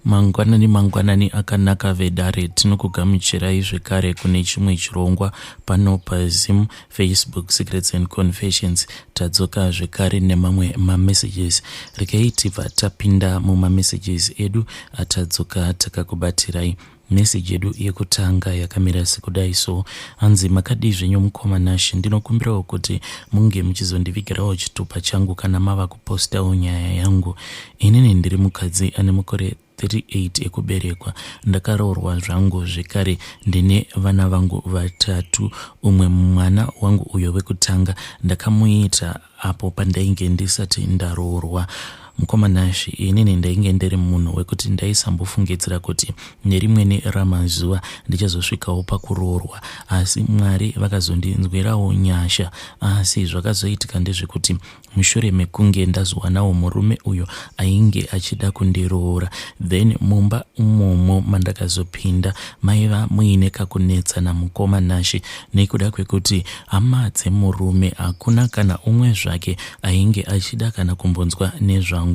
Mangwanani mangwanani akanaka vedare, tinokugamuchirai zvekare kune chimwe chirongwa pano paZim Facebook Secrets and Confessions. Tadzoka zvekare nemamwe mamessages. Regai tibva tapinda mumamessages edu atadzoka takakubatirai. Message yedu yekutanga yakamira sekudai so, hanzi makadii zvenyu mukoma Nashe, ndinokumbirawo kuti munge muchizondivigirawo chitupa changu kana mava kupostawo nyaya yangu. Inini ndiri mukadzi ane makore 38 ekuberekwa, ndakaroorwa zvangu zvekare, ndine vana vangu vatatu. Umwe mwana wangu uyo wekutanga ndakamuita apo pandainge ndisati ndaroorwa. Mukoma Nashe, inini ndainge ndiri munhu wekuti ndaisambofungidzira kuti nerimweni ramazuva ndichazosvikawo pakuroorwa, asi Mwari vakazondinzwirawo nyasha. Asi zvakazoitika ndezvekuti mushure mekunge ndazowanawo murume uyo ainge achida kundiroora, then mumba umomo mandakazopinda maiva muine kakunetsana mukoma Nashe, nekuda kwekuti hama dzemurume hakuna kana umwe zvake ainge achida kana kumbonzwa nezvangu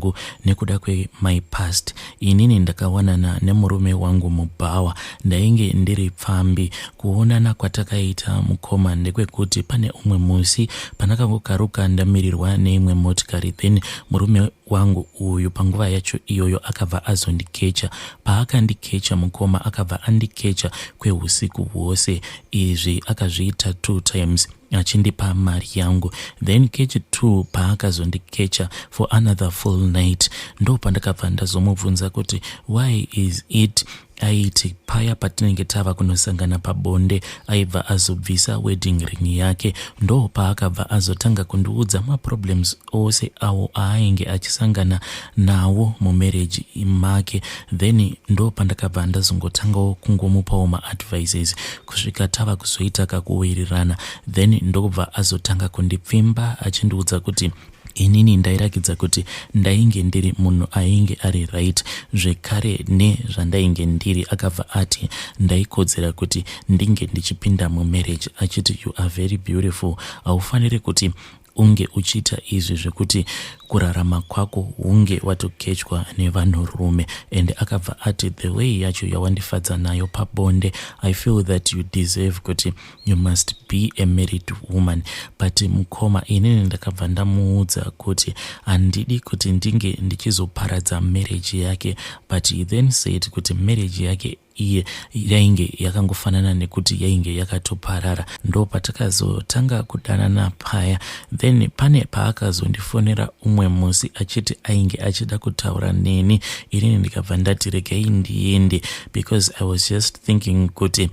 nekuda kwemy past. Inini ndakawanana nemurume wangu mubhawa, ndainge ndiri pfambi. Kuonana kwatakaita mukoma ndekwekuti pane umwe musi pandakangokaruka ndamirirwa neimwe motikari, then murume wangu uyu panguva yacho iyoyo akabva azondikecha. Paakandikecha mukoma, akabva andikecha kweusiku hwose. Izvi akazviita two times achindipa mari yangu. Then kechi 2 paakazondikecha for another full night, ndo pandakabva ndazomubvunza kuti why is it aiti paya patinenge tava kunosangana pabonde aibva azobvisa wedding ring yake. Ndo paakabva azotanga kundiudza maproblems ose awo aainge achisangana nawo mumarriage make. Then ndo pandakabva ndazongotangawo kungomupawo maadvices kusvika tava kuzoita kakuwirirana. Then ndokubva azotanga kundipfimba achindiudza kuti inini ndairakidza kuti ndainge ndiri munhu ainge ari right zvekare nezvandainge ndiri. Akabva ati ndaikodzera kuti ndinge ndichipinda mumarriage, achiti you are very beautiful, haufaniri kuti unge uchiita izvi zvekuti kurarama kwako hunge watokechwa nevanhurume. And akabva ati the way yacho yawandifadza nayo pabonde, I feel that you deserve kuti you must be a married woman. But mukoma, inini ndakabva ndamuudza kuti handidi kuti ndinge ndichizoparadza marriage yake, but he then said kuti marriage yake iye yainge yakangofanana nekuti yainge yakatoparara. Ndo patakazotanga kudanana paya. Then pane paakazondifonera umwe musi achiti ainge achida kutaura neni. Inini ndikabva ndati regai ndiende, because I was just thinking kuti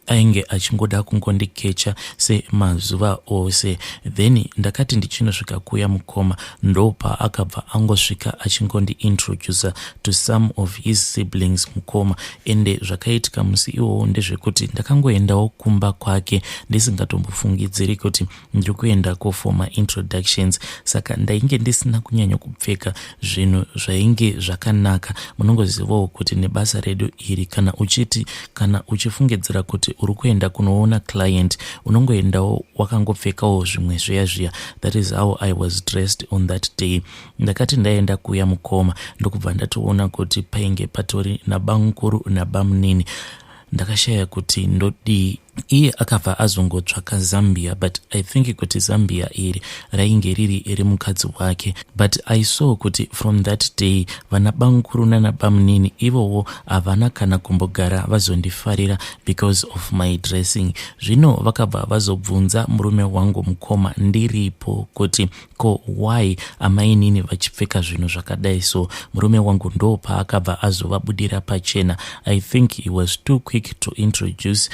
ainge achingoda kungondikecha semazuva ose. Then ndakati ndichinosvika kuya mukoma, ndo paakabva angosvika achingondiintroduca to some of his siblings mukoma. Ende zvakaitika musi iwowo ndezvekuti ndakangoendawo kumba kwake ndisingatombofungidziri kuti ndiri kuenda kufoma introductions, saka ndainge ndisina kunyanya kupfeka zvinhu zvainge zvakanaka. Munongozivawo kuti nebasa redu iri, kana uchiti kana uchifungidzira kuti uri kuenda kunoona client, unongoendawo wakangopfekawo zvimwe zviya zviya. That is how I was dressed on that day. Ndakati ndaenda kuya mukoma, ndokubva ndatoona kuti painge patori nabamukuru nabamunini. Ndakashaya kuti ndodii. Iye akabva azongotsvaka zambia, but I think kuti zambia iri rainge riri remukadzi wake. But I saw kuti from that day vana bamukuru nanabamunini ivowo havana kana kumbogara vazondifarira because of my dressing. Zvino vakabva vazobvunza murume wangu mukoma ndiripo kuti ko why amainini vachipfeka zvinhu zvakadai so. Murume wangu ndo paakabva azovabudira pachena. I think he was too quick to introduce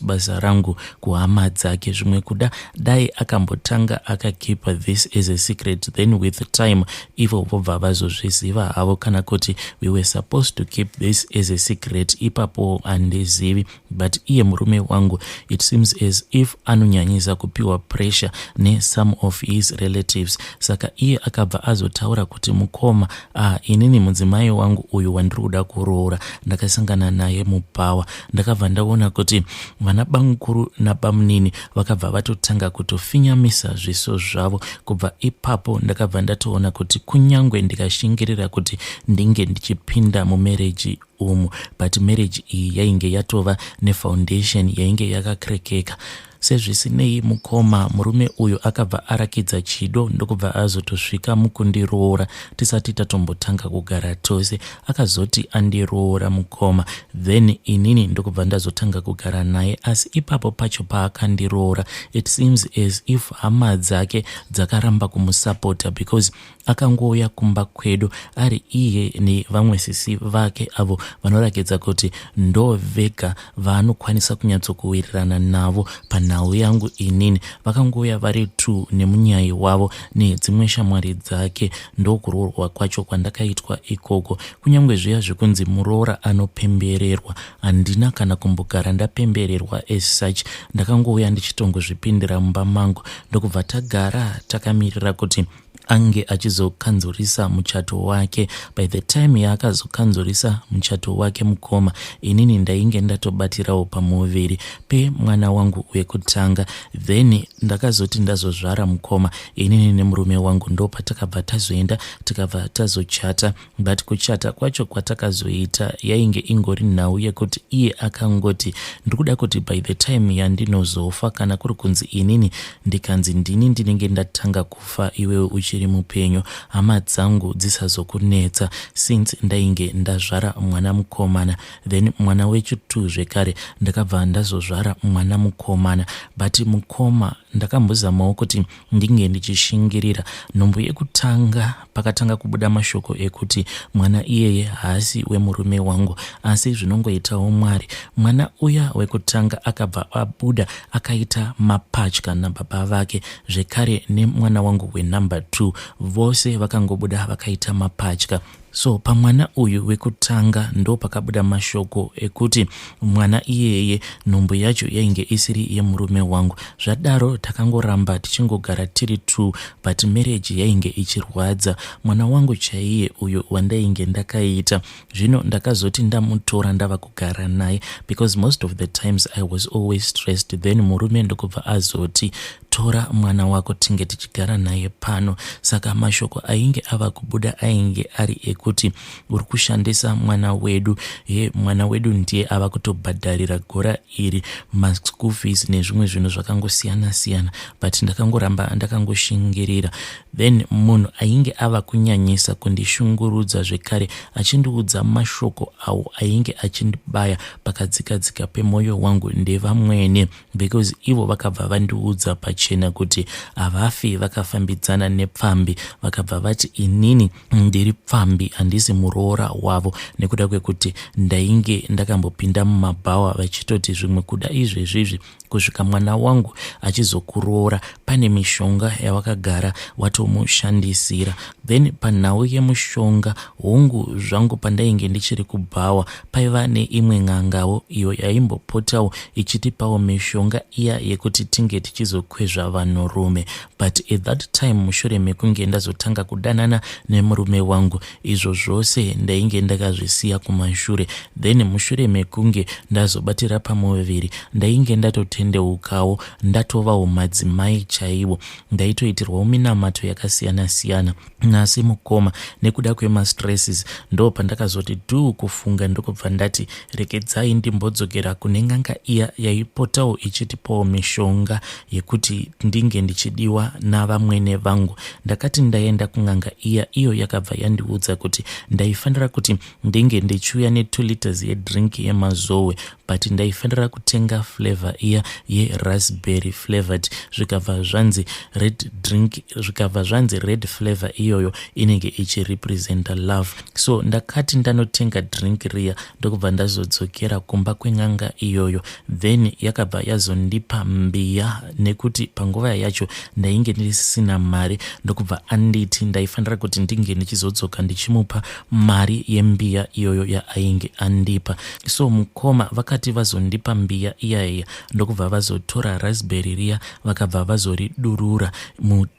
basa rangu kuhama dzake. Zvimwe kuda dai akambotanga akakeepa this as a secret, then with time ivo vobva vazozviziva havo, kana kuti we were supposed to keep this as a secret, ipapo handizivi. But iye murume wangu, it seems as if anonyanyisa kupiwa pressure nesome of his relatives. Saka iye akabva azotaura kuti mukoma, ah, inini mudzimai wangu uyu wandiri kuda kuroora ndakasangana naye mubhawa. kubhawa. Ndakabva ndaona kuti vana bamukuru nabamunini vakabva vatotanga kutofinyamisa zviso zvavo. Kubva ipapo ndakabva ndatoona kuti kunyangwe ndikashingirira kuti ndinge ndichipinda mumereji umu, but marriage iyi yainge yatova nefoundation yainge yakakrekeka. Sezvisinei mukoma, murume uyu akabva arakidza chido ndokubva azotosvika mukundiroora tisati tatombotanga kugara tose. Akazoti andiroora mukoma, then inini ndokubva ndazotanga kugara naye. Asi ipapo pacho paakandiroora, it seems as if hama dzake dzakaramba kumusapota, because akangouya kumba kwedu ari iye nevamwe sisi vake avo vanorakidza kuti ndo vega vaanokwanisa kunyatsokuwirirana navo panhau yangu inini. Vakangouya vari two nemunyai wavo nedzimwe shamwari dzake. Ndokuroorwa kwacho kwandakaitwa ikoko. Kunyange zviya zvekunzi muroora anopembererwa, handina kana kumbogara ndapembererwa as such. Ndakangouya ndichitongozvipindira mumba mangu, ndokubva tagara takamirira kuti ange achizokanzurisa muchato wake. By the time yaakazokanzurisa muchato wake mukoma, inini ndainge ndatobatirawo pamuviri pemwana wangu wekutanga. Then ndakazoti ndazozvara mukoma, inini nemurume wangu ndo patakabva tazoenda tikabva tazochata. But kuchata kwacho kwatakazoita yainge ingori nhau yekuti iye akangoti, "Ndiri kuti by the time yandinozofa, kana kuri kunzi inini ndikanzi ndini ndinenge ndatanga kufa iwewe uchiri mupenyu, hama dzangu dzisazokunetsa," since ndainge ndazvara mwana mukomana. Then mwana wechitu zvekare ndakabva ndazozvara mwana mukomana. But mukoma, ndakambozamawo kuti ndinge ndichishingirira. Nhumbu yekutanga pakatanga kubuda mashoko ekuti mwana iyeye haasi wemurume wangu, asi zvinongoitawo Mwari. Mwana uya wekutanga akabva abuda akaita mapatya nababa vake zvekare, nemwana wangu wenumber 2, vose vakangobuda vakaita mapatya. So pamwana uyu wekutanga ndo pakabuda mashoko ekuti mwana iyeye, nhumbu yacho yainge isiri yemurume wangu. Zvadaro takangoramba tichingogara tiri two, but marriage yainge ichirwadza. Mwana wangu chaiye uyu wandainge ndakaita zvino, ndakazoti ndamutora ndava kugara naye, because most of the times I was always stressed. Then murume ndokubva azoti, "Tora mwana wako tinge tichigara naye pano." Saka mashoko ainge ava kubuda ainge ari ekuti, "Uri kushandisa mwana wedu, ye mwana wedu ndiye ava kutobhadharira gora iri maschool fees," nezvimwe zvinhu zvakangosiyana siyana. But ndakangoramba ndakangoshingirira. Then munhu ainge ava kunyanyisa kundishungurudza zvekare, achindiudza mashoko awo ainge achindibaya pakadzikadzika pemwoyo wangu, ndevamwene, because ivo vakabva vandiudza pachena kuti havafi vakafambidzana nepfambi. Vakabva vati inini ndiri pfambi, handisi muroora wavo, nekuda kwekuti ndainge ndakambopinda mumabhawa, vachitoti zvimwe kuda izvezvizvi kusvika mwana wangu achizokuroora pane mishonga yawakagara watomushandisira. Then panhau yemushonga, hongu zvangu, pandainge ndichiri kubhawa paiva neimwe n'angawo iyo yaimbopotawo ichitipawo mishonga iya yekuti tinge tichizokwezva vanhurume. But at that time, mushure mekunge ndazotanga kudanana nemurume wangu, izvo zvose ndainge ndakazvisiya kumashure. Then mushure mekunge ndazobatira pamuviri, ndainge ndatotendeukawo, ndatovawo madzimai chaiwo, ndaitoitirwawo minamato yakasiyana-siyana. Nasi mukoma, nekuda kwemastresses, ndo pandakazoti dhuu kufunga, ndokubva ndati rekedzai ndimbodzokera kune n'anga iya yaipotawo ichitipawo mishonga yekuti ndinge ndichidiwa navamwene vangu. Ndakati ndaenda kun'anga iya, iyo yakabva yandiudza kuti ndaifanira kuti ndinge ndichiuya ne2 liters yedrink yemazowe, but ndaifanira kutenga flavor iya yeraspberry flavored. Zvikabva zvanzi red drink, zvikabva zvanzi red flavor iyoyo inenge ichirepresenta love. So ndakati ndanotenga drink riya, ndokubva ndazodzokera kumba kwen'anga iyoyo. Then yakabva yazondipa mbiya, nekuti panguva yacho ndainge ndisina mari. Ndokubva anditi ndaifanira kuti ndinge ndichizodzoka ndichimupa mari yembiya iyoyo yaainge andipa. So mukoma, vakati vazondipa mbiya iyaiya, ndokubva vazotora raspberry riya, vakabva vazoridurura.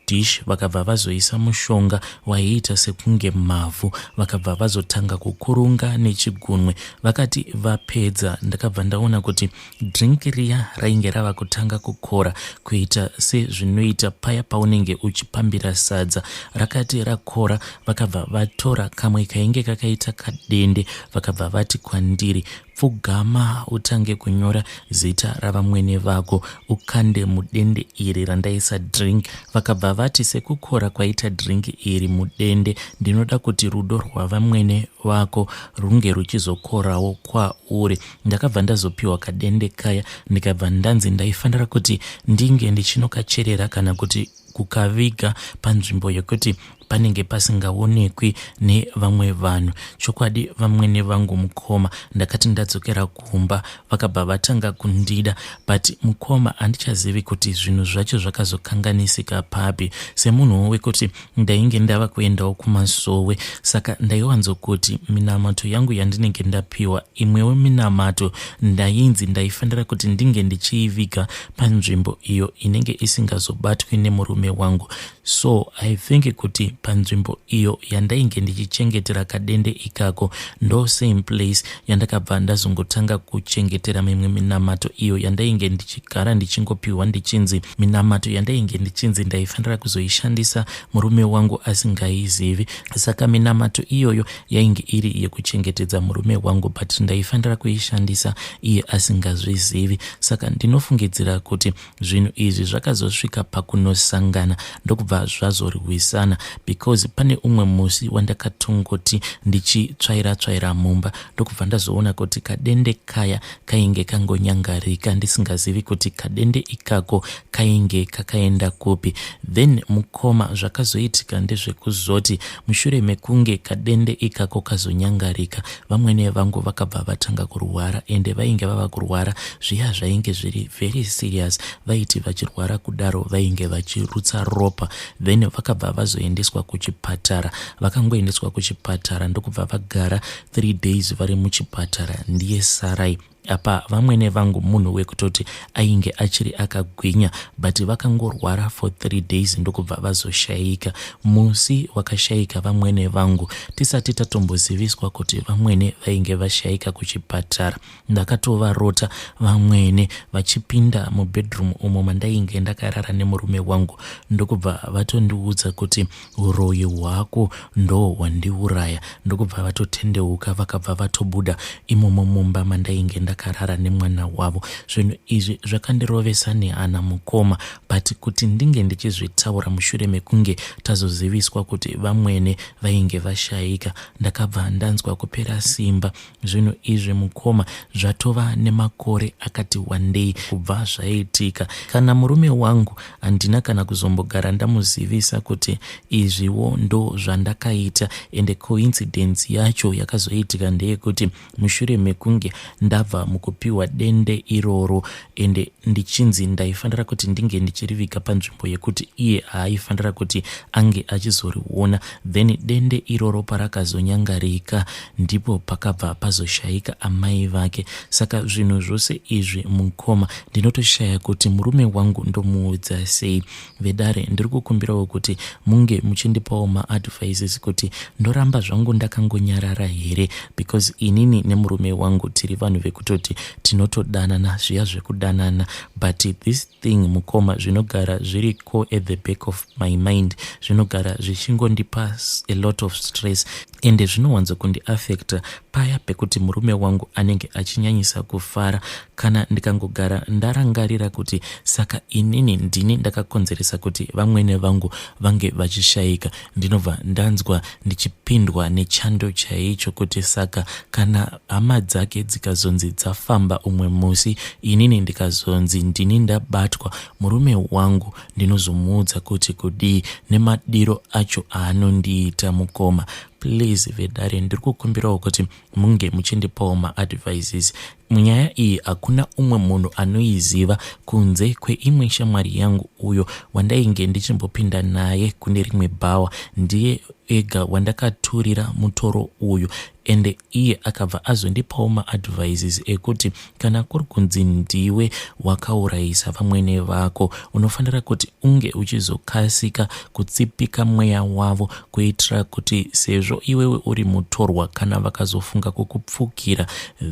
Dish vakabva vazoisa mushonga waiita sekunge mavhu vakabva vazotanga kukurunga nechigunwe. Vakati vapedza ndakabva ndaona kuti drink riya rainge rava kutanga kukora kuita sezvinoita paya paunenge uchipambira sadza. Rakati rakora vakabva vatora kamwe kainge kakaita kadende vakabva vati kwandiri Pfugama utange kunyora zita ravamwene vako ukande mudende iri randaisa drink. Vakabva vati sekukora kwaita drink iri mudende ndinoda kuti rudo rwavamwene vako runge ruchizokorawo kwauri. Ndakabva ndazopiwa kadende kaya ndikabva ndanzi ndaifanira kuti ndinge ndichinokacherera kana kuti kukaviga panzvimbo yekuti panenge pasingaonekwi nevamwe vanhu. Chokwadi vamwene vangu mukoma ndakati ndadzokera kumba vakabva vatanga kundida but mukoma handichazivi kuti zvinhu zvacho zvakazokanganisika papi semunhuwo wekuti ndainge ndava kuendawo kumasowe saka ndaiwanzokuti minamato yangu yandinenge ndapiwa imwewo minamato ndainzi ndaifanira kuti ndinge ndichiiviga panzvimbo iyo inenge isingazobatwi nemurume wangu so I think kuti panzvimbo iyo yandainge ndichichengetera kadende ikako ndo same place yandakabva ndazongotanga kuchengetera mimwe minamato iyo yandainge ndichigara ndichingopiwa ndichinzi minamato yandainge ndichinzi ndaifanira kuzoishandisa murume wangu asingaizivi saka minamato iyoyo yainge iri yekuchengetedza murume wangu but ndaifanira kuishandisa iye asingazvizivi saka ndinofungidzira kuti zvinhu izvi zvakazosvika pakunosangana ndokubva zvazorwisana because pane umwe musi wandakatongoti ndichitsvaira tsvaira mumba ndokubva ndazoona kuti kadende kaya kainge kangonyangarika ndisingazivi kuti kadende ikako kainge kakaenda kupi then mukoma zvakazoitika ndezvekuzoti mushure mekunge kadende ikako kazonyangarika vamwene vangu vakabva vatanga kurwara ende vainge vava kurwara zviya zvainge zviri very serious vaiti vachirwara kudaro vainge vachirutsa ropa then vakabva vazoendeswa kuchipatara vakangoendeswa kuchipatara ndokubva vagara 3 days vari muchipatara ndiye sarai apa vamwene vangu munhu wekutoti ainge achiri akagwinya but vakangorwara for 3 days ndokubva vazoshaika musi wakashaika vamwene vangu tisati tatomboziviswa kuti vamwene vainge vashaika kuchipatara Ndakatovarota vamwene vachipinda mubedroom umo mandainge ndakarara nemurume wangu ndokubva vatondiudza kuti uroyi hwako ndo hwandiuraya ndokubva vatotendeuka vakabva vatobuda imomo mumba mandainge ndakarara nemwana wavo. Zvinhu izvi zvakandirovesa nehana mukoma but kuti ndinge ndichizvitaura mushure mekunge tazoziviswa kuti vamwene vainge vashaika ndakabva ndanzwa kupera simba. Zvinhu izvi mukoma zvatova nemakore akati wandei kubva zvaitika. Kana murume wangu handina kana kuzombogara ndamuzivisa kuti izviwo ndozvandakaita ende coincidence yacho yakazoitika ndeyekuti mushure mekunge ndabva mukupiwa dende iroro ende ndichinzi ndaifanira kuti ndinge ndichiriviga panzvimbo yekuti iye haaifanira kuti ange achizoriona then dende iroro parakazonyangarika ndipo pakabva pazoshaika amai vake saka zvinhu zvose izvi mukoma ndinotoshaya kuti murume wangu ndomuudza sei vedare ndiri kukumbirawo kuti munge muchindipawo maadvices kuti ndoramba zvangu ndakangonyarara here because inini nemurume wangu tiri vanhu vekutoti tinotodanana zviya zvekudanana but this thing mukoma zvinogara zviriko at the back of my mind zvinogara zvichingondipa a lot of stress ende zvinowanzo kundiafecta paya pekuti murume wangu anenge achinyanyisa kufara kana ndikangogara ndarangarira kuti saka inini ndini ndakakonzeresa kuti vamwene vangu vange vachishaika ndinobva ndanzwa ndichipindwa nechando chaicho kuti saka kana hama dzake dzikazonzi dzafamba umwe musi inini ndikazonzi ndini ndabatwa murume wangu ndinozomuudza kuti kudii nemadiro acho aanondiita mukoma. Please vedare, ndiri kukumbirawo kuti munge muchindipawo maadvices. Munyaya iyi hakuna umwe munhu anoiziva kunze kweimwe shamwari yangu uyo wandainge ndichimbopinda naye kune rimwe bhawa. Ndiye ega wandakaturira mutoro uyu, ende iye akabva azondipawo maadvices ekuti kana kuri kunzi ndiwe wakaurayisa vamwene vako, unofanira kuti unge uchizokasika kutsipika mweya wavo, kuitira kuti sezvo iwewe uri mutorwa, kana vakazofunga kukupfukira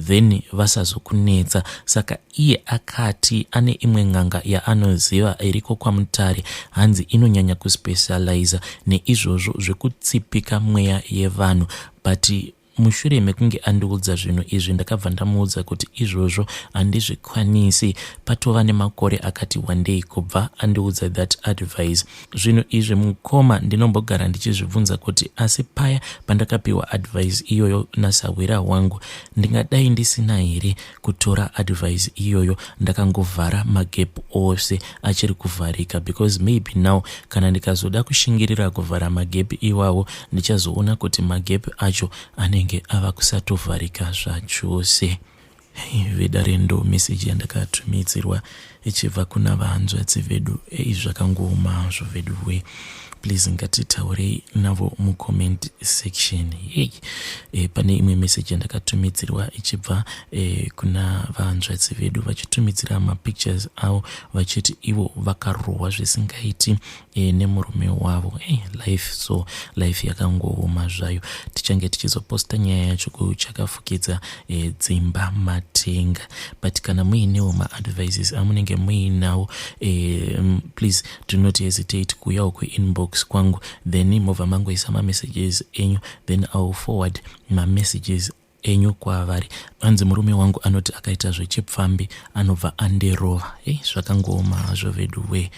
then vasazokunetsa. Saka iye akati ane imwe n'anga yaanoziva iriko kwaMutare, hanzi inonyanya kuspecializa neizvozvo zvekutsipika mweya yevanhu. But mushure mekunge andiudza zvinhu izvi, ndakabva ndamuudza kuti izvozvo handizvikwanisi. Patova nemakore akati wandei kubva andiudza that advice. Zvinhu izvi mukoma, ndinombogara ndichizvibvunza kuti asi paya pandakapiwa advice iyoyo nasahwira wangu, ndingadai ndisina here kutora advice iyoyo ndakangovhara magap ose achiri kuvharika? Because maybe now kana ndikazoda kushingirira kuvhara magap iwawo, ndichazoona kuti magap acho anenge ava kusatovharika zvachose. Vedare, ndo meseji yandakatumidzirwa ichibva kuna vahanzvadzi vedu. Ei, zvakangooma hazvo vedu we. Please ngatitaurei navo mucomment section. Hey, pane imwe meseji yandakatumidzirwa ichibva kuna vahanzvadzi vedu, vachitumidzira mapictures avo vachiti ivo vakarohwa zvisingaiti nemurume wavo. Hey, life so, life yakangooma zvayo. Tichange tichizoposta nyaya yacho kuchakafukidza dzimba matenga. But kana muinewo maadvices amunenge muinawo, please do not hesitate kuuyawo kuinbox kwangu, then mobva mangoisa mamessages enyu, then I will forward mamessages enyu kwavari. Hanzi murume wangu anoti akaita zvechipfambi anobva andirova. Ei, zvakangooma hazvo vedu we.